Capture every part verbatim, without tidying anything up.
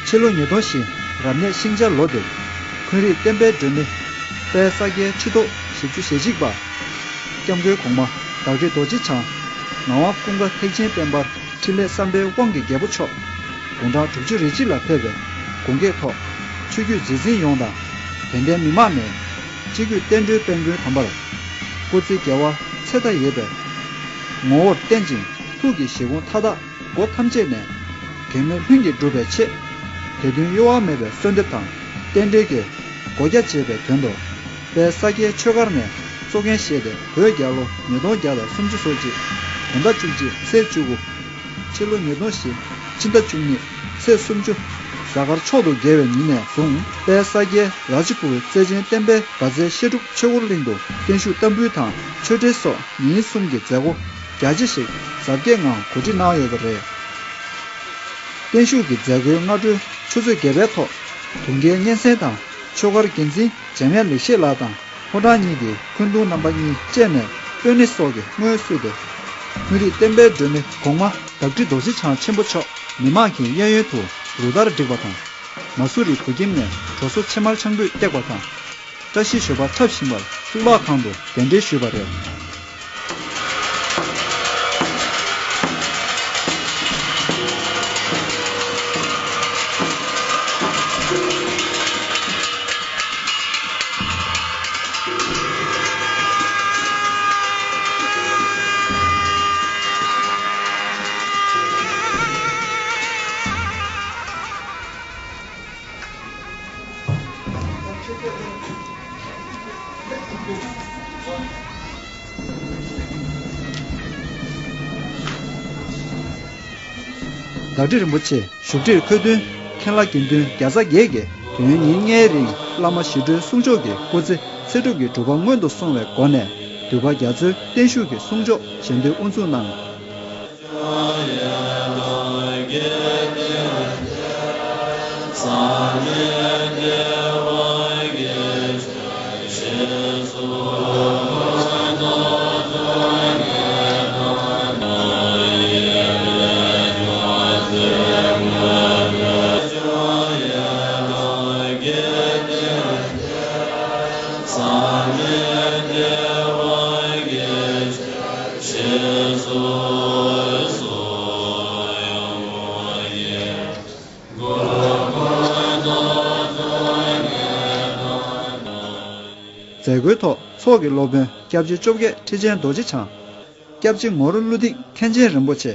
ཕྱི་ལོ་ཉིས་སྟོང་བཞི། རབ་གནས་ཤིང་བྱ་ལོ་འདིར། འཁོན་རིགས་བསྟན་པའི་སྒྲོན་མེ། དཔལ་ས་སྐྱའི་ཁྲི་ཐོག་བཞི་བཅུ་ཞེ་གཅིག་པ། སྐྱབས་མགོན་གོང་མ་བདག་ཁྲི་རྡོ་རྗེ་འཆང་། ངག་དབང་ཀུན་དགའ་ཐེག་ཆེན་དཔལ་འབར་འཕྲིན་ལས་བསམ་འཕེལ་དབང་གི་རྒྱལ་པོ་མཆོག། དགུང་གྲངས་དྲུག་ཅུ་རེ་གཅིག་ལ་ཕེབས་པའི་དགུང་སྐད་ཐོག། ཆོས་བརྒྱུད་རྗེ་འཛིན་ཡོངས་དང་། དད་ལྡན་མི་མང་ནས་སྤྱི་བོས་བསྟན་འགྲོའི་དཔལ་མགོན་དམ་པར། སྐུ་ཚེ་རྒྱལ་བ་ཚེ་མཐའ་ཡས་པའི་ངོ་བོར་བརྟན་ཅིང་། ཐུགས་ཀྱི་བཞེད་དགོངས་མཐའ་དག་སྒོ་ཐམས་ཅད་ནས་གེགས་མེད་ལྷུན་གྱིས་འགྲུབ་པའི་ཆེད། དད་འདུན་གཡོ་བ་མེད་པའི་གསོལ་འདེབས་དང་རྟེན་འབྲེལ་གྱི་སྒོ་རྒྱ་འབྱེད་པའི་དོན་དུ། དཔལ་ས་སྐྱའི་ཆོས་སྒར་ནས་གཙོ་འགན་བཞེས་ཏེ། བོད་རྒྱལ་ལོ་ཉིས་སྟོང་བརྒྱ་དང་སུམ་ཅུ་སོ་གཅིག། བོད་ཟླ་བཅུ་གཅིག་ཚེས་བཅུ་དགུ། ཕྱི་ལོ་ཉིས་སྟོང་བཞི། ཕྱི་ཟླ་བཅུ་གཉིས་ཚེས་སུམ་ཅུ། གཟའ་སྐར་མཆོག་ཏུ་དགེ་བའི་ཉིན་ནས་བཟུང་། དཔལ་ས་སྐྱའི་རཱཇ་པུར་རྩེ་ཆེན་བསྟན་པའི་དགའ་ཚལ་བཤད་སྒྲུབ་ཆོས་འཁོར་གླིང་དུ་བརྟན་བཞུགས་བསྟར་འབུལ་དང་ཆོས་འབྲེལ་སོགས་ཉིན་གསུམ་གྱི་མཛད་སྒོ་རྒྱ་ཆེ་ཞིག་གཟབ་རྒྱས་ངང་གོ་སྒྲིག་གནང་ཡོད་པ་རེད། བརྟན་བཞུགས་ཀྱི་མཛད་སྒོའི་སྔ་དྲོའི་ཆུ་ཚོད་བརྒྱད་པའི་ཐོག་དུང་རྒྱལ་སྙན་གསན་དང་ཆོས་སྒར་འགན་འཛིན་འཇམ་དབྱངས་ལེགས་བཤད་ལགས་དང་། ཕོ་བྲང་གཉིས་ཀྱི་འཁོན་གདུང་རྣམ་པ་གཉིས་བཅས་ནས་དཔོན་གནས་སོགས་ཀྱི་དངོས་གཙོས་ཏེ། འཁོན་རིགས་བསྟན་པའི་སྒྲོན་མེ་གོང་མ་བདག་ཁྲི་རྡོ་རྗེ་འཆང་ཆེན་པོ་མཆོག་མི་མང་གི་གཡས་གཡོན་དུ་རུ་སྟར་བསྒྲིགས་པ་དང་། མ་སུ་རི་བོད་ཁྱིམ་ནས་གྲོ་སོ་ཕྱེ་མར་ཆང་ཕུད་བཏེགས་པ་དང་། བཀྲ་ཤིས་ཞོལ་པ་འཁྲབ་བཞིན་པར་གཙུག་ལག་ཁང་དུ་གདན་འདྲེན་ཞུས་པ་རེད། བདག་ཁྲི་རིན་པོ་ཆེ་བཞུགས་ཁྲིར་འཁོད་དོན། མཁན་བླ་དགེ་འདུན་བརྒྱ་རྩ་བརྒྱད་ཀྱིས་དུས་ཡུན་ཉིན་ལྔའི་རིང་བླ་མ་ཞི་ཁྲོའི་གསུང་ཆོག་གིས་སྐུ་ཚེ་ཚེ་སྒྲུབ་ཀྱི་གྲུབ་པ་སྔོན་དུ་སོང་བའི་སྒོ་ནས། འདུས་པ་རྒྱ་མཚོའི་བརྟན་བཞུགས་ཀྱི་གསུང་ཆོག་ཞལ་འདོན་དབུ་འཛུགས་གནང་། མཛད་སྒོའི་ཐོག་ཚོགས་ཀྱི་སློབ་དཔོན་སྐྱབས་རྗེ་བཅོ་བརྒྱད་ཁྲི་ཆེན་རྡོ་རྗེ་འཆང་། སྐྱབས་རྗེ་ངོར་བློ་གཏིང་མཁན་ཆེན་རིན་པོ་ཆེ།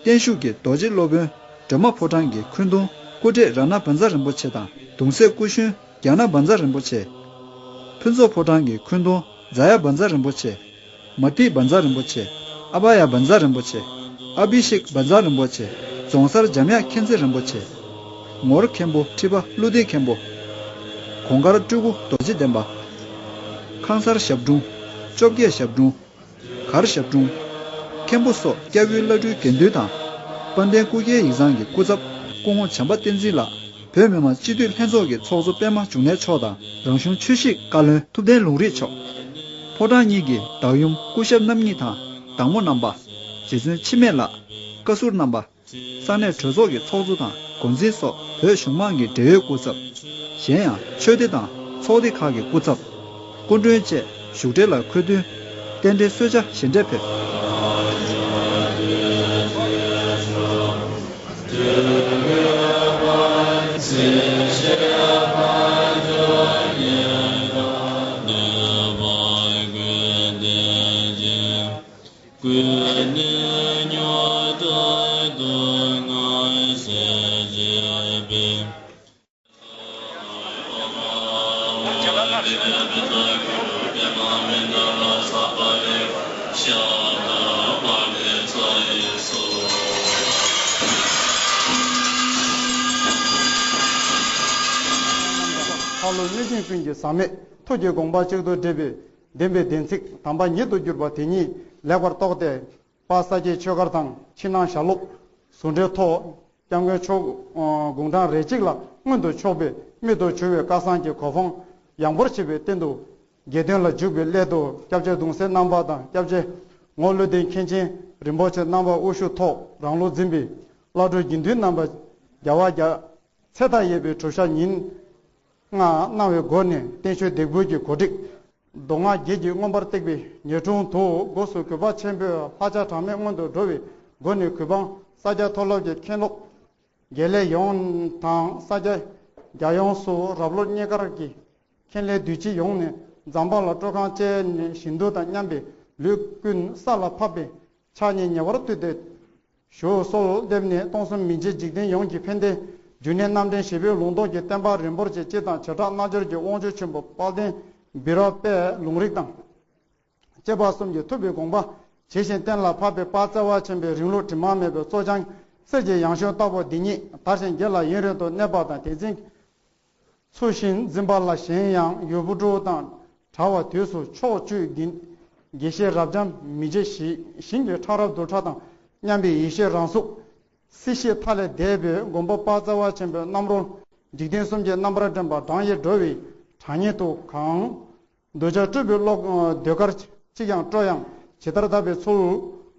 བརྟན་བཞུགས་ཀྱི་རྡོ་རྗེ་སློབ་དཔོན་སྒྲོལ་མ་ཕོ་བྲང་གི་འཁོན་གདུང་སྐུ་བགྲེས་རཏྣ་བཛྲ་རིན་པོ་ཆེ་དང་། གདུང་སྲས་སྐུ་གཞོན་རྒྱ་ནག་བཛྲ་རིན་པོ་ཆེ། ཕུན་ཚོགས་ཕོ་བྲང་གི་འཁོན་གདུང་ཛ་ཡ་བཛྲ་རིན་པོ་ཆེ། མ་ཏི་བཛྲ་རིན་པོ་ཆེ། ཨ་བྷ་ཡ་བཛྲ་རིན་པོ་ཆེ། ཨ་བྷི་ཤེག་བཛྲ་རིན་པོ་ཆེ། རྫོང་སར་འཇམ་དབྱངས་མཁྱེན་བརྩེ་རིན་པོ་ཆེ། ངོར་མཁན་པོ་ཁྲི་པ་ཀླུ་ལྡིང་མཁན་པོ། གོང་དཀར་སྤྲུལ་སྐུ་རྡོ་རྗེ་གདན་པ། ཁང་གསར་ཞབས་དྲུང་། བཅོ་བརྒྱད་ཞབས་དྲུང་། གར་ཞབས་དྲུང་། མཁན་པོ་སོགས་སྐྱབས་ཡུལ་བླ་སྤྲུལ་དགེ་འདུན་དང་། དཔལ་ལྡན་སྐུ་སྒེར་ཡིག་ཚང་གི་སྐུ་ཚབ་སྐུ་ངོ་བྱམས་པ་བསྟན་འཛིན་ལགས། བོད་མི་མང་སྤྱི་འཐུས་ལྷན་ཚོགས་ཀྱི་ཚོགས་གཙོ་པད་མ་འབྱུང་གནས་མཆོག་དང་། རང་གཞུང་ཆོས་ཞིབ་བཀའ་བློན་ཐུབ་བསྟན་ལུང་རིགས་མཆོག། ཕོ་བྲང་གཉིས་ཀྱི་བདག་ཡུམ་སྐུ་ཞབས་རྣམ་གཉིས་དང་བདག་མོ་རྣམ་པ། རྗེ་བཙུན་འཆི་མེད་ལགས། བཀའ་ཟུར་རྣམ་པ། ས་གནས་གྲོས་ཚོགས་ཀྱི་ཚོགས་གཙོ་དང་འགོ་འཛིན་སོགས་བོད་གཞུང་མང་གི་འབྲེལ་ཡོད་སྐུ་ཚབ། གཞན་ཡང་ཆོས་སྡེ་དང་ཚོགས་སྡེ་ཁག་གི་སྐུ་ཚབ། སྐུ་མགྲོན་བཅས་བཞུགས་གྲལ་ལ་འཁོད་དོན། རྟེན་འབྲེལ་གསོལ་ཇ་བཞེས་འབྲས་ཕེབས། ལྷ་ཀླུ་གནོད་སྦྱིན་ཀུན་གྱི་ཟག་མེད་ཐུགས་ཀྱི་དགོངས་པ་གཅིག་ཏུ་འདྲེས་པའི་བདེན་པའི་བདེན་ཚིག་དམ་པ་ཉིད་དུ་གྱུར་པ་དེ་ཉིད་ལེགས་པར་རྟོགས་ཏེ། དཔལ་ས་སྐྱའི་ཆོས་སྒར་དང་ཕྱི་ནང་ཞལ་སློབ་ཟུང་འབྲེལ་ཐོག་སྐྱབས་མགོན་མཆོག་དགུང་གྲངས་རེ་གཅིག་ལ་མངོན་དུ་ཕྱོགས་པའི་མིག་ཏུ་གྱུར་པའི་སྐལ་བཟང་གི་གོ་འཕང་ཡངས་པོར་ཕྱེ་བའི་རྟེན་དུ། དགེ་འདུན་ལ་འཇུག་པའི་སླད་དུ་སྐྱབས་རྗེ་གདུང་སྲས་རྣམ་པ་དང་། སྐྱབས་རྗེ་ངོར་བློ་གཏིང་མཁན་ཆེན་རིན་པོ་ཆེ་རྣམ་པ་དབུ་བཞུགས་ཐོག་རང་ལུགས་འཛིན་པའི་བླ་སྤྲུལ་དགེ་འདུན་རྣམ་པ་རྒྱལ་བ་རྒྱ་ ཚེ་མཐའ་ཡས་པའི་གྲུབ་ཆ་ཉིད་མངའ་གནང་བའི་སྒོ་ནས་བསྟན་བཅོས་སྡིག་པོའི་གི་གོ་སྒྲིག་མདོ་སྔགས་རྒྱུད་ཀྱི་མངོན་པར་བརྟགས་པའི་ཉེར་དྲུང་དུ་སྒོ་གསུམ་གུས་པ་ཆེན་པོས་ལྷ་ཆགས་གྲངས་མེད་སྔོན་དུ་འགྲོ་བའི་སྒོ་ནས་གུས་འབངས་ས་སྐྱ་མཐོ་སློབ་ཀྱི་མཁན་སློབ་དགེ་ལས་ཡོངས་དང་ས་སྐྱ་རྒྱལ་ཡོངས་སུ་རབ་སློབ་རྙེད་དཀར་གྱི་མཁན་ལས་དུས་ཆེན་ཡོངས་ནས་འཛམ་བག་ལ་སྤྲོ་ཁང་བཅས་ནས་བཞིན་དུ་དང་མཉམ་པའི་ལུས་ཀུན་ས་ལ་ཕབ་པའི་ཕྱག་གཉིས་ཉེ་བར་གཏུད་དེ། ཞུ་གསོལ་འདེབས་ནས་སྟོང་གསུམ་མི་མཇེད་འཇིག་རྟེན་ཡོངས་ཀྱི་ཕན་བདེ་རྒྱུ་ནན་རྣམ་འདྲེན་ཞི་བའི་ལུང་སྟོང་གི་བསྟན་པ་རིན་པོ་ཆེ་སྤྱི་དང་བྱེ་བྲག་རྣལ་འབྱོར་གྱི་དབང་ཕྱུག་ཆེན་པོ་དཔལ་ལྡན་བི་རོ་པས་ལུང་རིགས་དང་བཅས་པ་གསུམ་གྱི་ཐུབ་པའི་དགོངས་པ་ཇི་བཞིན་གཏན་ལ་ཕབ་པའི་དཔལ་བརྩེ་བ་ཆེན་པོའི་རིང་ལུགས་དྲི་མ་མེད་པའི་གཙོ་འཆང་གསེར་གྱི་ཡང་ཤུན་ལྟ་བུ་འདི་ཉིད་དར་ཞིང་རྒྱས་ལ་ཡུན་རིང་དུ་གནས་པ་དང་། དེ་འཛིན་ཚུལ་བཞིན་འཛིན་པ་ལ་གཞན་ཡང་ཡུལ་བུ་ཕྲུག་དང་བྲལ་བ་དུས་སུ་ཕྱོགས་བཅུའི་དགེ་དགེ་བཤེས་རབ་འབྱམས་མི་མཇེད་ཞི་ཞིང་གི་ཕྲ་རབ་རྡུལ་ཕྲ་དང་མཉམ་པའི་ཡེ་ཤེས་རང་གཟུགས་སྲིད་ཞིའི་མཐའ་ལས་འདས་པའི་མགོན་པོ་དཔལ་བརྩེ་བ་ཆེན་པོའི་རྣམ་རོལ་འཇིག་རྟེན་གསུམ་གྱི་རྣམ་པར་འདྲེན་པ་བགྲང་ཡིར་འགྲོ་བའི་གྲངས་སྙེད་དུ་གང་། འདོད་ཆགས་སྤྲུལ་པའི་བློ་ཟློས་གར་ཅིས་ཀྱང་སྤྲོ་ཡང་ཇི་ལྟར་དག་པའི་ཚུལ།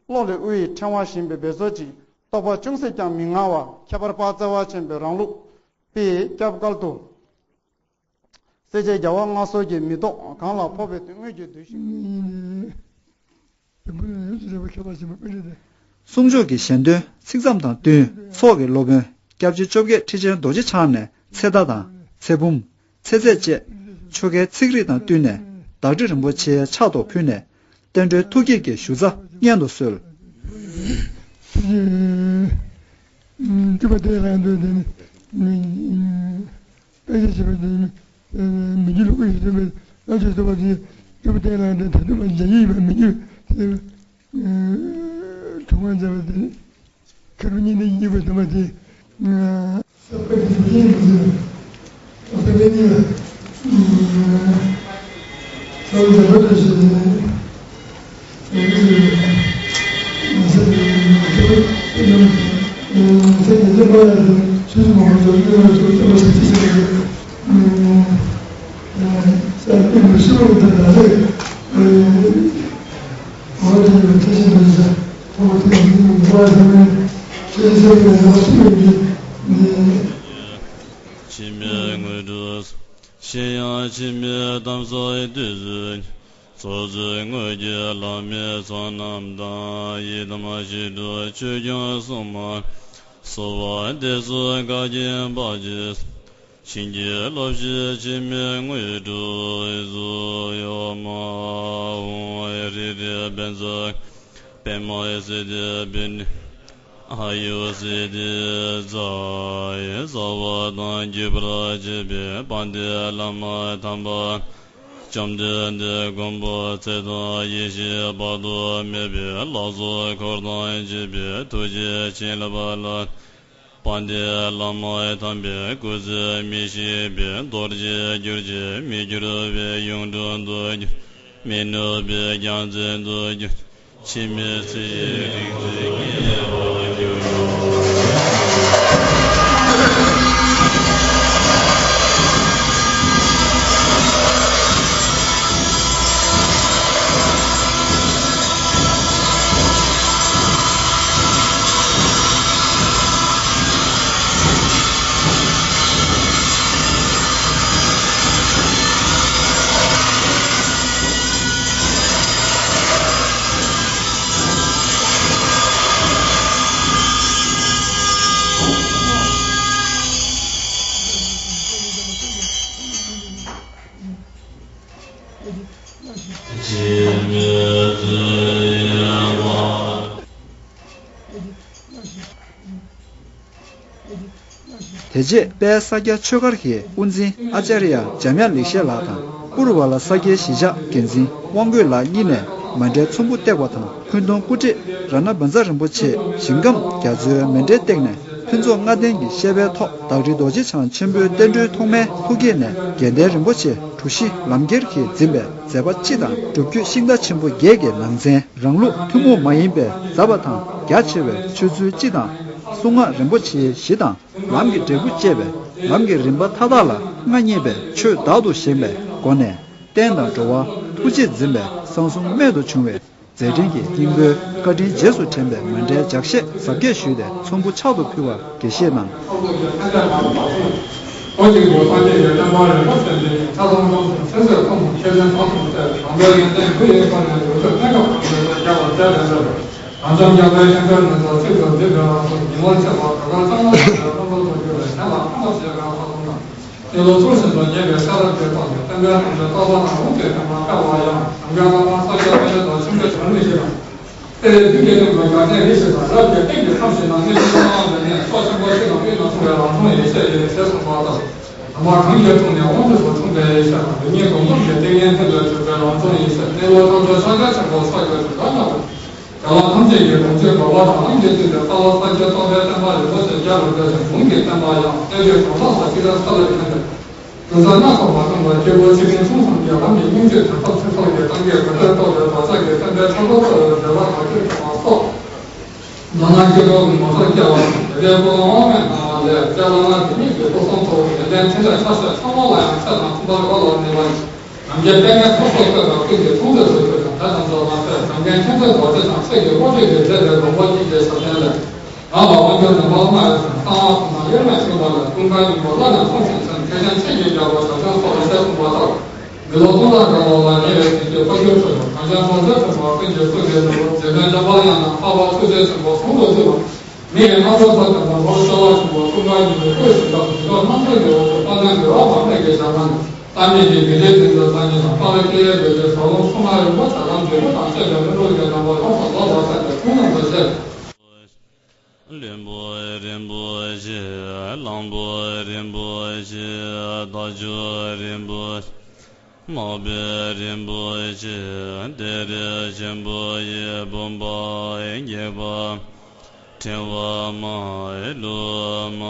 བློ་ལས་དབུ་ཡི་ཕྲེང་བ་བཞིན་པའི་འབད་རྩོལ་ཅིག་རྟོག་པ་ཅུང་ཟད་ཀྱང་མི་མངའ་བ་ཁྱད་པར་དཔལ་བརྩེ་བ་ཆེན་པོའི་རང་ལུགས་པས་སྐྱབས་སྐལ་དུ། སྲས་བཅས་རྒྱལ་བ་མངའ་གསོལ་གྱི་མེ་ཏོག་གང་ལ་ཕོག་པའི་དོན་དངོས་ཀྱི་གདུལ་ཞིང་། གསུང་ཆོག་གི་ཞལ་འདོན་ཚིག་མཚམས་དང་བསྟུན་ཚོགས་ཀྱི་སློབ་དཔོན་སྐྱབས་རྗེ་བཅོ་བརྒྱད་ཁྲི་ཆེན་རྡོ་རྗེ་འཆང་ནས་ཚེ་མཐའ་དང་ཚེ་བུམ། ཚེ་ཚད་བཅས་ཆོ་གའི་ཚིག་རིས་དང་བསྟུན་ནས་བདག་ཁྲི་རིན་པོ་ཆེའི་ཕྱག་ཏུ་ཕུལ་ནས་བསྟན་འགྲོའི་ཐུགས་བསྐྱེད་ཀྱི་ཞུ་རྩ་སྙན་དུ་གསོལ། སྤྱི་པ་དེ་ལ་འདོད་དེ་ནི་དཔེ་ཆ་བྱེད་པ་དེ་ནི་མི་རྒྱུ་ལུགས་ཀྱི་སྟོན་པའི་ལ་ཆོས་སྟོན་པ་དེ་སྤྱི་པ་དེ་ལ་འདོད་ད་དུ་མ་འཇའ་ཡིས་པ་མི་རྒྱུ་དེ། གྲུབ་དབང་མཛད་པ་དེ་ཁ་རུ་གཉིས་ལྡན་གཉིས་པའི་དུ་མ་དེ། ས་པ་གི་དུ་རྒྱན་མི་འཛིན་པ་དེ་ནི་ས་བོན་འཛིན་པ་དེ་བཞིན་དུ་ནི་ས་བོན་འཛིན་པ་ཡང་དུ་ཆོས་སུ་མ་འོངས་ཟོར་གྱི་ཡོད་ལ་ཆོས་སུ་མ་འོངས་ཟོར་གྱི་ཡོད་ལ་ཆོས་སུ་མ་འོངས་ཟོར་གྱི་ཡོད་ལ། ས་བོན་མི་ཤི་བ་དེ་ལ་ལས། འཆི་མེད་དངོས་གྲུབ། གཞན་ཡང་འཆི་མེད་དམ་སྲི་བདུད་རྩི། ཚོགས་རྫས་དངོས་ཀྱི་ལྷ་མིའི་ཚོགས་རྣམས་དང་། ཡི་དམ་ཞི་ཁྲོ་ཆོས་སྐྱོང་སྲུང་མ། གསོལ་བ་འདེབས་སོ་བཀའ་བརྒྱུད་པ་ཅིག་བྱིན་གྱིས་རློབ་ཤིག་འཆི་མེད་དངོས་གྲུབ་སྩོལ། ཨོཾ་ཧྲཱིཿ་ཏེ་བཛྲ་པདྨ་སིདྡྷི་པདྨ་ཨཱ་ཡུ་སིདྡྷི་ཛཿ། རྩ་བ་དང་བརྒྱུད་པར་བཅས་པའི་དཔལ་ལྡན་བླ་མ་དམ་པ་བཅོམ་ལྡན་འདས་མགོན་པོ་ཚེ་དང་ཡེ་ཤེས་དཔག་ཏུ་མེད་པའི་ལྷ་ཚོགས་འཁོར་དང་བཅས་པའི་ཐུགས་རྗེའི་བྱིན་རླབས་ལ། དཔལ་ལྡན་བླ་མ་དམ་པའི་སྐུ་ཚེ་མི་ཤིགས་པའི་རྡོ་རྗེ་གྱུར་ཅིག་མི་འགྱུར་བའི་ཡུངས་འབྲུ་དུ་གྱུར། མི་ནུབ་པའི་རྒྱལ་མཚན་དུ་གྱུར། འཆི་མེད་ཚེ་ཡི་རིག་འཛིན་བརྙེས་པར་གྱུར། དེ་རྗེས་དཔལ་ས་སྐྱ་ཆོས་སྒར་གྱི་དབུ་འཛིན་ཨཱ་ཙརྱ་འཇམ་དབྱངས་ལེགས་བཤད་ལགས་དང་། པུར་བ་ལ་ས་སྐྱའི་གཞིས་ཆགས་འགན་འཛིན་དབང་རྒོད་ལགས་གཉིས་ནས་མཎྜལ་ཚོམ་བུ་བཏེགས་པ་དང་། འཁོན་གདོང་སྐུ་བགྲེས་རཏྣ་བཛྲ་རིན་པོ་ཆེས་ཞིང་ཁམས་རྒྱ་མཚོའི་མཎྜལ་བཏེགས་ནས། ཕུན་ཚོགས་ལྔ་ལྡན་གྱི་བཤད་པའི་ཐོག་བདག་ཁྲི་རྡོ་རྗེ་འཆང་ཆེན་པོའི་བསྟན་འགྲོའི་ཐོག་མའི་ཐུགས་བསྐྱེད་ནས་དགེ་ལྡན་རིན་པོ་ཆེ་གྲུ་བཞི་ལམ་ཁྱེར་གྱིས་འཛིན་པའི་མཛད་པ་སྤྱི་དང་། སྒྲུབ་བརྒྱུད་ཤིང་རྟ་ཆེན་པོ་བརྒྱད་ཀྱི་ནང་ཚན་རང་ལུགས་ཐུན་མོང་མ་ཡིན་པའི་ཟབ་པ་དང་རྒྱ་ཆེ་བའི་ཆོས་ཚུལ་སྤྱི་དང་། གསུང་ངག་རིན་པོ་ཆེ་བཞི་དང་། ལམ་གྱི་འབྲས་བུ་བཅས་པའི་ལམ་གྱི་རིམ་པ་མཐའ་དག་ལ་མངའ་བརྙེས་པའི་ཆོས་བདག་ཏུ་བཞེངས་པའི་སྒོ་ནས། བསྟན་དང་འགྲོ་བ་ཐུགས་རྗེས་འཛིན་པའི་གསང་གསུམ་རྨད་དུ་བྱུང་བའི་ མཛད་འཕྲིན་གྱི་སྙིང་པོའི་བཀའ་དྲིན་རྗེས་སུ་དྲན་པའི་མཎྜལ་ལྗགས་བཤད་གཟབ་རྒྱས་ཞུས་ཏེ་ཚོམ་བུ་ཕྱག་ཏུ་ཕུལ་བར་དགྱེས་བཞེས་གནང་། ཨོ་གཅིག་ཏུ་སངས་རྒྱས་ཀྱི་བསྟན་པ་རིན་པོ་ཆེ་འདི་ཉིད་ཆ་ཚང་ཀུན་གསུམ་ཚེ་བསོད་ཁོམ་ཁྱེད་ཅན་ཚོགས་གསུམ་སྟེ་དང་པོའི་ཡོན་ཏན་བུ་ཡི་སྐོར་ནས་འགྲོ་དྲུག་གནས་སྐབས་གང་འདོད་དུ་རྒྱལ་བར་མཛད་པའི་ཚེ། གངས་ལྗོངས་རྒྱ་བལ་ཤིང་རྟའི་ནུབ་ཕྱོགས་ཚིག་ཏུ་འདི་འདྲ་བ་སོགས་ཉིན་མོར་ཆད་པ་ག་ག་གཙང་མ་དང་བློན་པོ་ལ་གྱུར་བའི་གཞན་ལ་ཕན་པ་ཞེས་པའི་ལྷག་བསམ་དང་། ཏེ་ལོ་ཚུལ་བཞིན་དུ་ཉེ་བའི་ཤ་རབས་ཀྱི་ཐོག་ནས་བསྟན་པའི་དོན་དུ་རྟོགས་པ་དང་འོང་སྟེ་བསྟན་པ་སྤེལ་བ་ཡང་གྲངས་ཀའི་བླ་མ་ས་སྐྱ་པཎྜི་ཏ་ཆེན་པོའི་བྱང་སྣེ་ཞིག་དང་། ཏེ་རེ་བདུན་གྱི་གླིང་དུ་རྒྱལ་ཕྲན་རིགས་ཤིག་དང་རབ་ཀྱི་གཏེར་གྱི་ཁམས་ཤིག་ནང་གནས་ཚུལ་གསང་བ་འདི་ནས་སྲོག་ཆེན་པོ་གཅིག་དང་དབུས་ན་འཁྲུངས་པའི་རང་འཁྲུངས་ཡེ་ཤེས་ཡིན་ཞེས་གསུངས་པ་ལྟར། དང་པ་གངས་ཀྱི་ཁྲོད་ནས་དབང་ཕྱུག་ཏུ་འཁྲུངས་པའི་ཡེ་ཤེས་དང་འདི་ཉིད་དགོངས་རྫོགས་ཀྱི་ཏིང་ངེ་འཛིན་དུ་གྱུར་པའི་རང་འཁྲུངས་ཡེ་ཤེས་གནས་ལུགས་ཐམས་ཅད་ཕྱག་རྒྱ་ཆེན་པོ་ཕྱག་རྒྱ་དྲུག་ལ་བསྔགས་པ། རྒྱལ་བ་ཐམས་ཅད་ཀྱི་དྲུང་ཆེ་འགོག་པ་དང་རང་གི་དྲིན་དུ་དཔལ་ལ་སངས་རྒྱས་རྟོགས་པའི་བསྟན་པ་རིན་པོ་ཆེ་རྒྱས་པར་མཛད་ཅིང་། གོང་གི་བསྟན་པ་ཡང་གནས་ཆེན་གྲོང་ལྷ་དང་ཤེས་རབ་ས་ལ་མཁྱེན་ཏེ། གྲུབ་མཐའ་སྣ་ཚོགས་མ་སྟོངས་པར་སྐྱེ་བོ་ཆེ་འབྲིང་ཆུང་གསུམ་གྱི་ལམ་གྱི་སྙིང་བཅུད་དོན་ཐོབ་ཚུལ་ཐོབ་ཀྱི་སངས་རྒྱས་གོ་ཐོས་རྟོགས་པའི་བག་ཆགས་ཀྱི་བསྟན་པའི་ཆབ་ལོ་ཚོགས་པའི་འབྲེལ་བ་དག་གྱུར་བྱུང་བ་སོགས། ནང་ན་སྐྱེ་བོ་གི་ངོ་མཚར་སྐྱེ་བ་དང་དེ་འདྲའི་སྐུ་ལ་དབང་མེད་གནང་བ་ལས་སྐྱེ་བླ་མ་དེ་ཉིད་ཀྱི་སྐུ་གསུང་ཐུགས་ཡོན་ཏན་ཕྲིན་ལས་ཆ་ཤས་ཕྲ་མོ་ལ་ཡང་ཆ་དང་མཐུན་པར་གོ་ལ་གནས་པ་ཡིན། ནམ་མཁའི་པད་ངད་ཐོག་སོགས་བཀོད་པ་ཀུན་གྱི་མཐོང་ཐོས་སུ་གྱུར་ཅིང་དེ་རྣམས་སུ་མ་ཟད་འཇམ་མགོན་མཁྱེན་བརྩེ་རྡོ་རྗེ་དང་ཚེ་གི་དབང་ཕྱུག་གིས་མཛད་པའི་མགོན་པོ་ཀུན་གྱི་ཞབས་བརྟན་ལས། ང་ལ་དབང་སྒྱུར་ནུས་པ་མངའ་ཡོད་ཅིང་གསང་བ་ཕུང་དང་དབྱེར་མེད་ཆོས་འཁོར་ལས། ཀུན་དགའ་སྙིང་པོ་བླ་ན་མཐོང་ཞིང་ཕྱིན། ཐེག་ཆེན་ཆོས་ཀྱི་རྒྱལ་པོ་ཞབས་བརྟན་སོགས་ཞེས་གསུངས་པ་ལྟར། མི་ལོ་སྟོང་ཕྲག་འགའ་ལོ་ལ་ཉེ་བའི་དུས་ཀྱི་འཕོ་འགྱུར་ཁྲོད་དུ་གངས་ཅན་གྲོང་ཚོའི་ཁྲོད་དུ་ཀུན་གྱི་གཙུག་གི་ནོར་བུ་རྗེ་བཙུན་འཇམ་དཔལ་དབྱངས་དང་འཕགས་པ་ཐུགས་རྗེ་ཆེན་པོ་ཟུང་དུ་འཇུག་པ། མི་ཡི་སྣ་ཚོགས་ཚོགས་ཀྱི་ནོར་བུ་སྐྱོ་བ་ཆེན་པོ་ཀུན་དགའ་སྙིང་པོའི་སྐུ་ཡི་ཞིང་ཁམས་མི་མཆོག་རྣམ་ཐར་གྱི་འོག་ཏུ་དཔལ་ལྡན་འགྲོ་བ་མ་སྨད་ཀྱི་ཞལ་སྔ་ནས། རྟ་མེད་ཀྱི་དགེ་ལྡན་ཚོགས་ཀྱི་ཐང་ཆེན་དང་། དཔལ་ལྡན་སྐྱེ་བོའི་རྒྱལ་ཆེན་ཟབ་ལོངས་སུ་མ་རིན་པོ་ཆེ་ལམ་འབྲས་བུ་དང་བཅས་པའི་ལྷུན་གྲུབ་ཀྱི་རྣམ་པ་ཡོངས་སུ་རྫོགས་པར་མཛད་པའི་ཁུངས་ལུང་དུ་བཞེད། ལྷུན་པོ་རིན་པོ་ཆེ། གླང་པོ་རིན་པོ་ཆེ། རྟ་མཆོག་རིན་པོ་ཆེ། དམག་དཔོན་རིན་པོ་ཆེ། གཏེར་ཆེན་པོ་ཡི་བུམ་པ་སྒེག་པ། ཕྲེང་བ་མ་ཡི་ལུ་མ་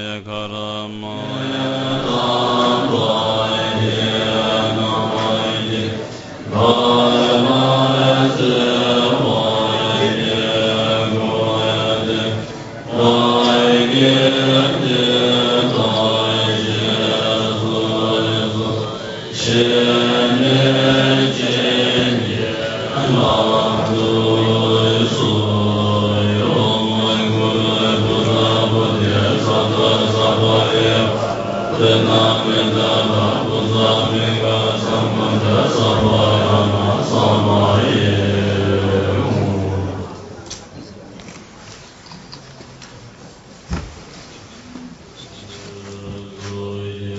ཡི་ཁ་ར་མ་ཡི་ཏམ་པ་ཡི་ན་ཡི་ད་ལ་ཟེ་བ་ཡི་གོ་ཡི་ཏེ།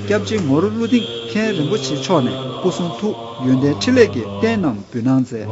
སྐྱབས་རྗེ་ངོར་ཀླུ་ལྡིང་མཁན་རིན་པོ་ཆེ་མཆོག་ནས་སྐུ་གསུང་ཐུགས་ཡོན་ཏན་འཕྲིན་ལས་ཀྱི་རྟེན་རྣམས་འབུལ་གནང་མཛད།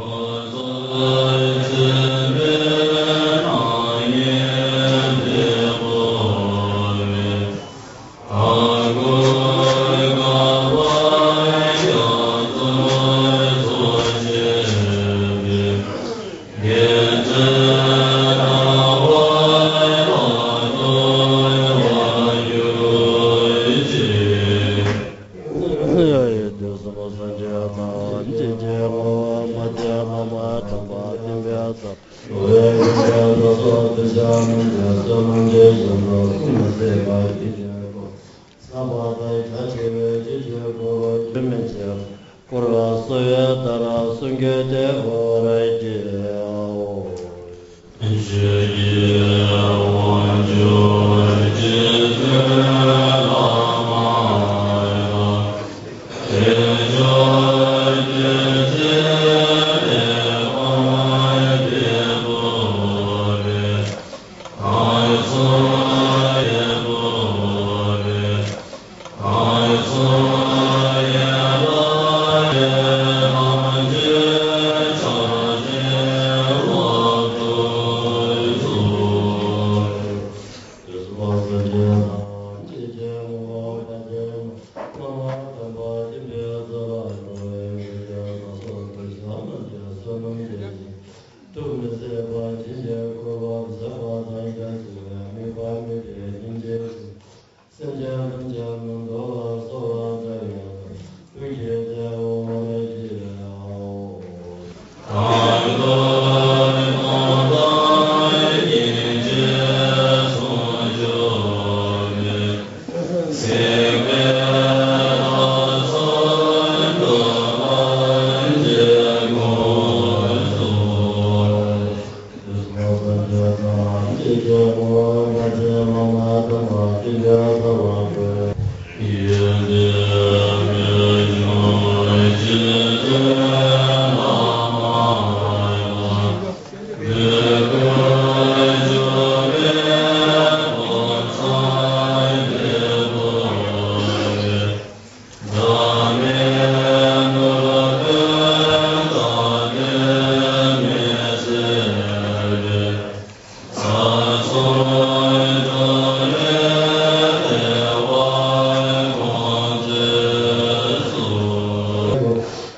བསྐོར་བ་གསོལ་བའི་བརྡར་གསུང་གི་དེ་འོ་ར་སྐྱེའོ།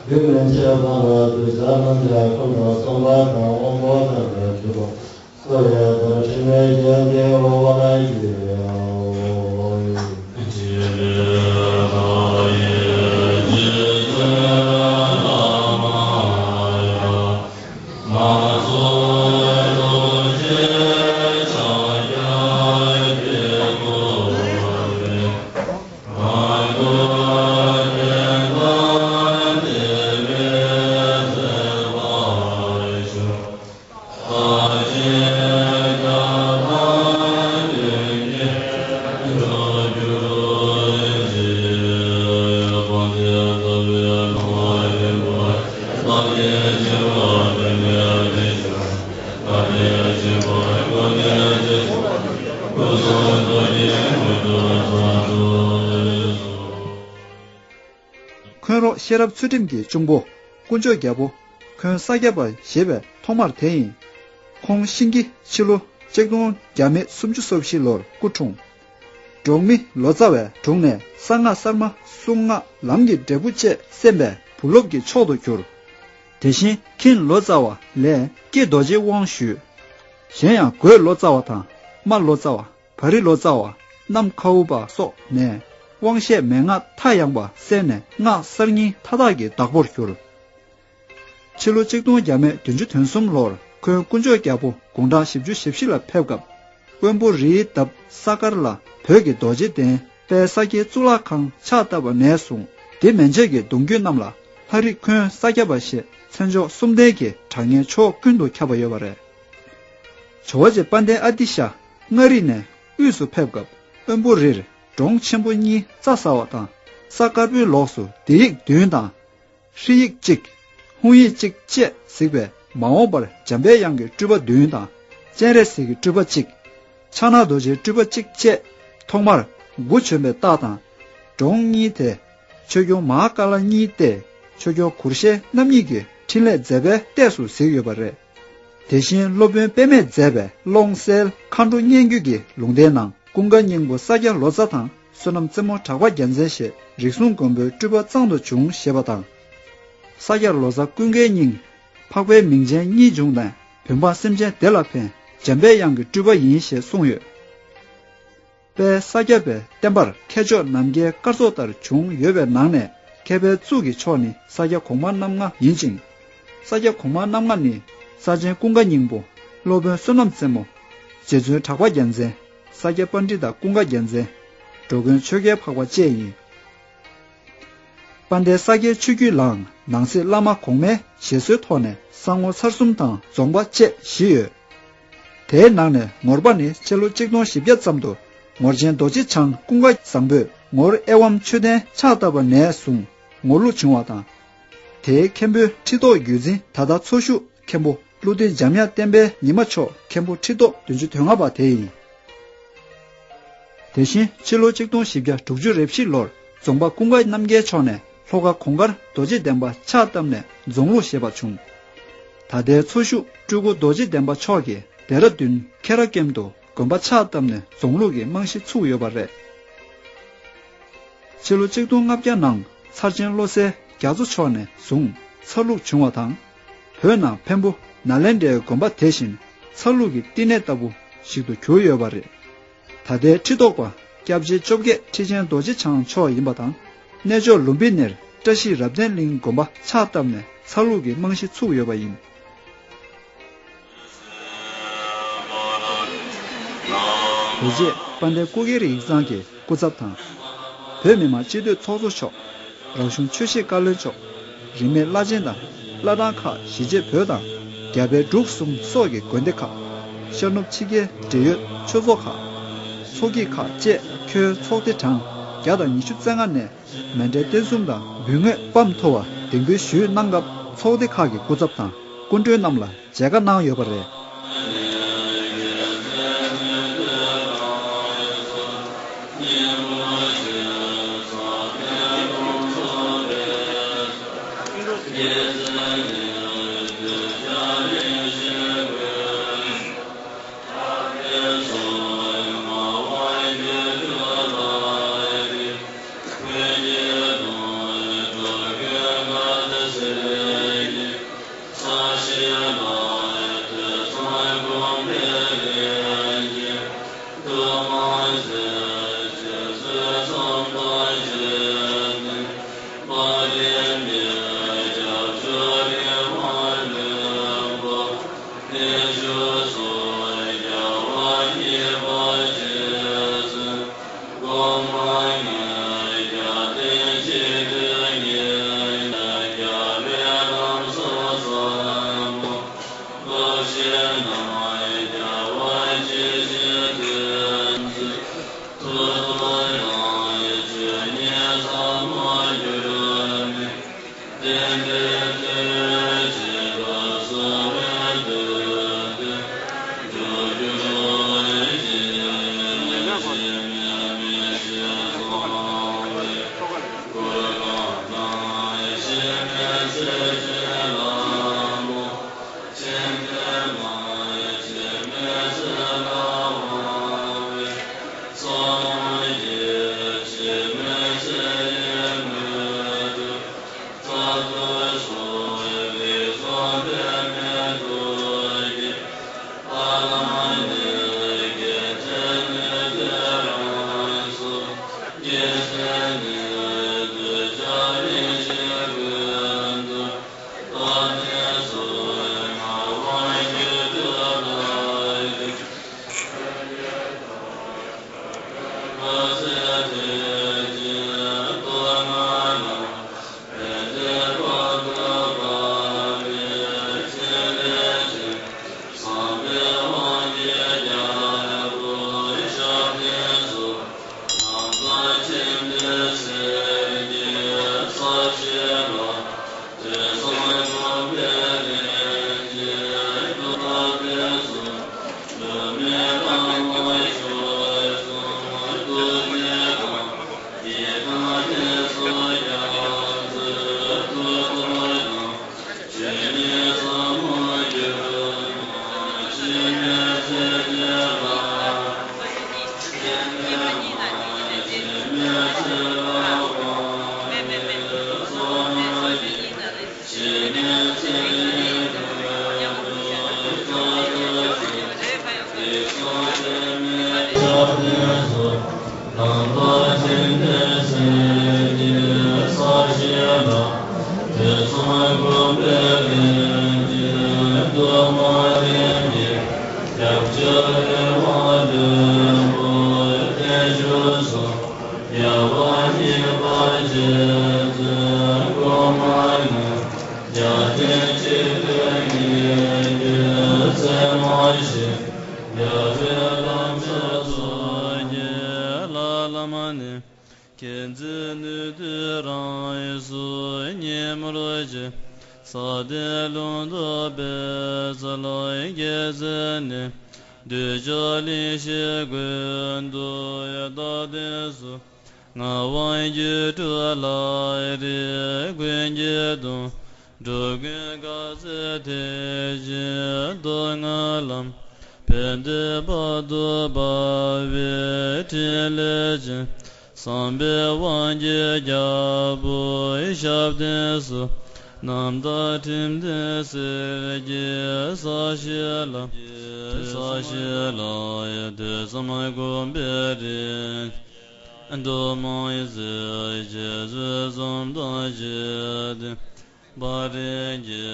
རྒྱུད་སྨིན་བྱེད་པ་ལ་གདུལ་བྱ་རྣམས་ཀྱང་ཀུན་ཏུ་བསྲུང་བ་དང་དབང་པོ་ཐམས་ཅད་འདུལ་བ། སོ་ཡི་དང་དྲི་མའི་རྒྱན་གྱིས་དབུལ་བར་བགྱིའོ། འཁོན་རོགས་ཤེས་རབ་ཚུལ་ཁྲིམས་ཀྱི་གཅུང་པོ་དཀོན་མཆོག་རྒྱལ་པོ། འཁོན་ས་སྐྱ་པ་ཞེས་པའི་ཐོག་མར་དེ་ཡིན། ཁོང་ཤིང་ཀི་ཕྱི་ལོ་ཆིག་སྟོང་བརྒྱ་མེད་སུམ་ཅུ་སོ་བཞི་ལོར་སྐུ་འཁྲུངས། འབྲོག་མི་ལོ་ཙཱ་བའི་དྲུང་ནས་གསང་སྔགས་གསར་མ་གསུང་སྔགས་ལམ་གྱི་འབྲས་བུ་བཅས་གསན་པས་བུ་སློབ་ཀྱི་མཆོག་ཏུ་གྱུར། དེ་བཞིན་ཁྱིམ་ལོ་ཙཱ་བ་ལས་ཀྱེ་རྡོ་རྗེའི་དབང་ཞུས། གཞན་ཡང་རྒོད་ལོ་ཙཱ་བ་དང་རྨ་ལོ་ཙཱ་བ། བ་རི་ལོ་ཙཱ་བ། གནམ་ཁའུ་པ་སོགས་ནས་དབང་བཤད་མན་ངག་མཐའ་ཡངས་པ་གསན་ནས་སྔགས་གསར་རྙིང་མཐའ་དག་གི་བདག་པོར་གྱུར། ཕྱི་ལོ་ཆིག་སྟོང་བརྒྱ་མེད་བདུན་ཅུ་དོན་གསུམ་ལོར་འཁོན་དཀོན་མཆོག་རྒྱལ་པོ་དགུང་གྲངས་བཞི་བཅུ་ཞེ་བཞི་ལ་ཕེབས་སྐབས། དབོན་པོ་རིའི་འདབས་ས་དཀར་ལ་བོད་ཀྱི་རྡོ་རྗེ་གདན་དཔལ་ས་སྐྱའི་གཙུག་ལག་ཁང་ཕྱག་བཏབ་པ་ནས་བཟུང་དེ་མན་ཆད་ཀྱི་གདུང་རྒྱུད་རྣམས་ལ་ལྷ་རིགས་འཁོན་ས་སྐྱ་པ་ཞེས་མཚན་མཆོག་གསུམ་ལྡན་གྱི་གྲགས་སྙན་ཕྱོགས་ཀུན་ཏུ་ཁྱབ་པ་ཡོད་པ་རེད། ཇོ་བོ་རྗེ་དཔལ་ལྡན་ཨ་ཏི་ཤ་མངའ་རིས་ནས་དབུས་སུ་ཕེབས་སྐབས་དབོན་པོ་རིར་འབྲོང་ཆེན་པོ་གཉིས་རྩྭ་ཟ་བ་དང་ས་དཀར་པོའི་ལོགས་སུ་སྡེ་ཡིག་བདུན་དང་། ཧྲི་ཡིག་གཅིག་ཧུང་ཡིག་གཅིག་བཅས་གཟིགས་པས་མ་འོངས་པར་འཇམ་པའི་དབྱངས་ཀྱི་སྤྲུལ་པ་བདུན་དང་། སྤྱན་རས་གཟིགས་ཀྱི་སྤྲུལ་པ་གཅིག་ཕྱག་ན་རྡོ་རྗེའི་སྤྲུལ་པ་གཅིག་བཅས་ཐོག་མར་མགུ་བྱོན་པའི་རྟགས་དང་། འབྲོང་གཉིས་དེ་ཆོས་སྐྱོང་མ་ཧཱ་ཀཱ་ལ་གཉིས་ཏེ་ཆོས་སྐྱོང་གུར་ཤེ་རྣམ་གཉིས་ཀྱི་ཕྲིན་ལས་མཛད་པའི་ལྟས་སུ་གཟིགས་ཡོད་པ་རེད། དེ་བཞིན་སློབ་དཔོན་པདྨས་མཛད་པའི་ཀློང་གསལ་མཁའ་འགྲོ་སྙན་བརྒྱུད་ཀྱི་ལུང་བསྟན་ནང་ཀུན་དགའ་སྙིང་པོ་ས་སྐྱ་ལོ་ཙཱ་དང་བསོད་ནམས་རྩེ་མོ་གྲགས་པ་རྒྱལ་མཚན་ཞེས་རིགས་གསུམ་མགོན་པོའི་སྤྲུལ་པ་ཙམ་དུ་བྱུང་ཞེས་པ་དང་། ས་སྐྱ་ལོ་ཙཱ་ཀུན་དགའི་སྙིང་འཕགས་པའི་མིང་ཅན་གཉིས་འབྱུང་ནས་བོད་འབངས་སེམས་ཅན་བདེ་ལ་ཕན་འཇམ་པའི་དབྱངས་ཀྱི་སྤྲུལ་པ་ཡིན་ཞེས་གསུངས་ཡོད། དཔལ་ས་སྐྱ་པའི་བསྟན་པར་མཁས་མཆོག་ནམ་མཁའི་སྐར་ཚོགས་ལྟར་བྱུང་ཡོད་པའི་ནང་ནས་མཁས་པའི་གཙུག་གི་མཆོག་ནི་ས་སྐྱ་གོང་མ་རྣམ་ལྔ་ཡིན་ཅིང་། ས་སྐྱ་གོང་མ་རྣམ་ལྔ་ནི་ས་ཆེན་ཀུན་དགའ་སྙིང་པོ། སློབ་དཔོན་བསོད་ནམས་རྩེ་མོ། རྗེ་བཙུན་གྲགས་པ་རྒྱལ་མཚན། ས་སྐྱ་པཎྜི་ཏ་ཀུན་དགའ་རྒྱལ་མཚན། འགྲོ་མགོན་ཆོས་རྒྱལ་འཕགས་པ་བཅས་ཡིན། དཔལ་ལྡན་ས་སྐྱའི་ཆོས་བརྒྱུད་ལའང་ནང་གསེས་བླ་མ་གོང་མའི་བཞེད་སྲོལ་ཐོག་ནས་ས་ངོ་ཚར་གསུམ་དང་རྫོང་པ་བཅས་བཞི་ཡོད། དེའི་ནང་ནས་ངོར་པ་ནི་ཕྱི་ལོ་ཆིག་སྟོང་བཞི་བརྒྱ་ཙམ་དུ་ངོར་ཆེན་རྡོ་རྗེ་འཆང་ཀུན་དགའ་བཟང་པོས་ངོར་ཨེ་ཝཾ་མཆོད་རྟེན་ཕྱག་བཏབ་པ་ནས་བཟུང་ངོར་ལུ་བྱུང་བ་དང་། དེའི་མཁན་པོའི་ཁྲི་ཐོག་བརྒྱུད་འཛིན་ད་ལྟ་འཚོ་བཞུགས་མཁན་པོ་ཀླུ་ལྡིང་འཇམ་དབྱངས་བསྟན་པའི་ཉི་མ་མཆོག་མཁན་པོ་ཁྲི་ཐོག་བདུན་ཅུ་དོན་ལྔ་པ་དེ་ཡིན། དེ་བཞིན་ཕྱི་ལོ་ཆིག་སྟོང་བཞི་བརྒྱ་དྲུག་ཅུ་རེ་བཞི་ལོར་རྫོང་པ་ཀུན་དགའ་རྣམ་རྒྱལ་མཆོག་ནས་ལྷོ་ཁ་གོང་དཀར་རྡོ་རྗེ་གདན་པ་ཕྱག་བཏབ་ནས་རྫོང་ལུགས་བཞེས་པ་བྱུང་། ད་ལྟའི་འཚོ་བཞུགས་སྤྲུལ་སྐུ་རྡོ་རྗེ་གདན་པ་མཆོག་གིས་ལྡེ་ར་ལྡུན་ཁེ་ར་ཀེམ་དུ་དགོན་པ་ཕྱག་བཏབ་ནས་རྫོང་ལུགས་ཀྱི་རྨང་གཞི་ཚུགས་ཡོད་པ་རེད། ཕྱི་ལོ་ཆིག་སྟོང་ལྔ་བརྒྱ་ནང་ཚར་ཆེན་བློ་གསལ་རྒྱ་མཚོ་མཆོག་ནས་བཟུང་ཚར་ལུགས་བྱུང་བ་དང་། བོད་ནང་འཕན་པོ་ནཱ་ལེནྡྲའི་དགོན་པ་དེ་བཞིན་ཚར་ལུགས་ཀྱི་བསྟི་གནས་ལྟ་བུ་ཞིག་ཏུ་གྱུར་ཡོད་པ་རེད། ད་ལྟའི་ཁྲི་ཐོག་པ་སྐྱབས་རྗེ་བཅོ་བརྒྱད་ཁྲི་ཆེན་རྡོ་རྗེ་འཆང་མཆོག་ཡིན་པ་དང་། གནས་མཆོག་ལུམ་བི་ནིར་བཀྲ་ཤིས་རབ་བརྟན་གླིང་དགོན་པ་ཕྱག་བཏབ་ནས་ཚར་ལུགས་ཀྱི་རྨང་གཞི་ཚུགས་ཡོད་པ་ཡིན། དེ་རྗེས་དཔལ་ལྡན་སྐུ་སྒེར་ཡིག་ཚང་གི་སྐུ་ཚབ་དང་། བོད་མི་མང་སྤྱི་འཐུས་ཚོགས་གཙོ་མཆོག་རང་གཞུང་ཆོས་བཞིན་བཀའ་བློན་མཆོག་རིས་མེད་བླ་ཆེན་དང་བླ་བྲང་ཁག་གཞིས་བྱེས་བོད་དང་རྒྱ་བལ་འབྲུག་གསུམ་སོགས་ཀྱི་དགོན་སྡེ་ཁག་ཤར་ནུབ་ཕྱི་རྒྱལ་འབྲེལ་ཡོད་ཆོས་ཚོགས་ཁག་ཚོགས་སྐྱིད་ཁག་བཅས་ཁྱོན་ཚོགས་སྡེ་གྲངས་བརྒྱ་དང་ཉི་ཤུ་རྩ་ལྔ་ནས་མཎྜལ་རྟེན་གསུམ་དང་འབུལ་དངོས་སྤམ་མཐོ་བ་གདན་འབུལ་ཞུས་གནང་སྐབས་ཚོགས་སྡེ་ཁག་གི་སྐུ་ཚབ་དང་སྐུ་མགྲོན་རྣམས་ལ་མཇལ་ཁ་གནང་ཡོད་པ་རེད། ཁྱེད་ཚེ་ནུས་མཐུ་རང་སུ་ཉིན་མོར་བྱེད། ས་སྟེང་ལུང་དུ་པའི་ཚ་ལ་རྒྱལ་མཚན་ནི། གདུལ་བྱ་གླིང་བཞི་ཀུན་ཏུ་ཡང་བདག་བསྟན་སོ། ངག་དབང་སྒྱུ་འཕྲུལ་ལ་རས་ཀུན་གྱི་གདུང་། འགྲོ་ཀུན་དགའ་ཚལ་ཐེག་ཆེན་རྟོགས་ལྔའི་ལམ། ཕན་བདེའི་བར་དུ་འབར་བའི་ཕྲིན་ལས་ཅན། བསམ་པའི་དབང་གིས་རྒྱལ་པོའི་ཞབས་བརྟན་སོ། རྣམ་དག་ཁྲིམས་ལྡན་གསེར་གྱི་ས་གཞི་ལ། ས་གཞི་ལ་ཡང་ཐོས་བསམ་སྒོམ་པའི་རིམ། མདོ་མང་ཡི་ཟེར་རྗེ་བཙུན་འཛོམས་དང་བཅས་ཏེ། བར་རིམ་གྱི་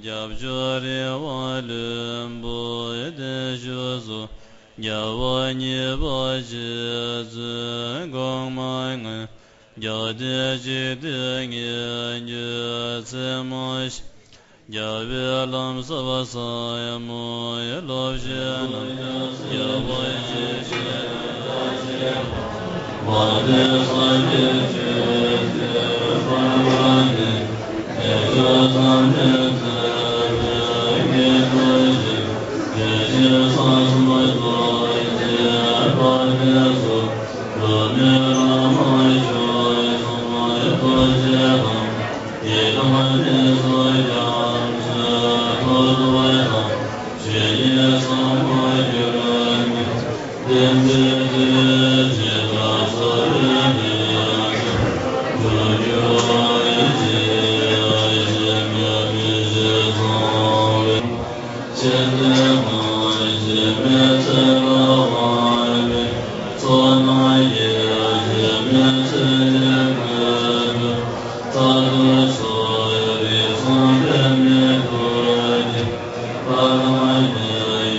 སྐྱབས་བཅོལ་རི་དབང་བློན་པོ་བརྟན་བཞུགས་སོ། རྒྱལ་བ་གཉིས་པ་རྗེ་བཙུན་གོང་མ་ལྔ། རྒྱལ་བསྟན་འཇིག་རྟེན་ཉིད་ཀྱི་ཚད་མ་བཞི། རྒྱལ་བའི་ལམ་ཟབ་ཟབ་མོའི་སློབ་བཤད་རྣམས། རྒྱལ་བ་ཡེ་ཤེས་ཀྱི་བདག་ཆེན་པོ། དཔལ་ལྡན་སངས་རྒྱས་ཆོས་ཀྱི་དཔལ་བ་ནི། རྒྱལ་སྲས་ཐམས་ཅད་མཛད་པའི་དཀྱིལ་འཁོར་ཞིང་། ཡེ་ཤེས་ས་གསུམ་རྡོ་རྗེ་དཔལ་ལྡན་སོགས། བླ་མེད་བླ་མ་མཆོག་གསུམ་རྡོ་རྗེ་དང་། ཡི་དམ་དེ་ཚོ་རྒྱ་མཚོའི་ཐོག་ཏུ་དང་། ཆོས་ཉིད་ཟབ་མོ་གྱུར་པའི། བསྟན་པའི་རྒྱལ་བྱེད་དང་ཚོགས་པའི་རྒྱལ། འགྲོ་རྒྱུ་ཡི་རྗེ་ཞིང་མི་ཤེས་ཚངས་པའི། ཆེ་འདོད་དང་ཞེན་པའི་ཚེ་ལ་དབང་བའི། ཚོགས་རྣམས་ཀྱིས་ཞེན་པའི་ཚེ་ལས་གོས་དང་། རྩ་ལྟུང་སོགས་རིགས་གསུམ་པའི་མི་མཐོ་རིས། ཕ་རོལ་ཏུ་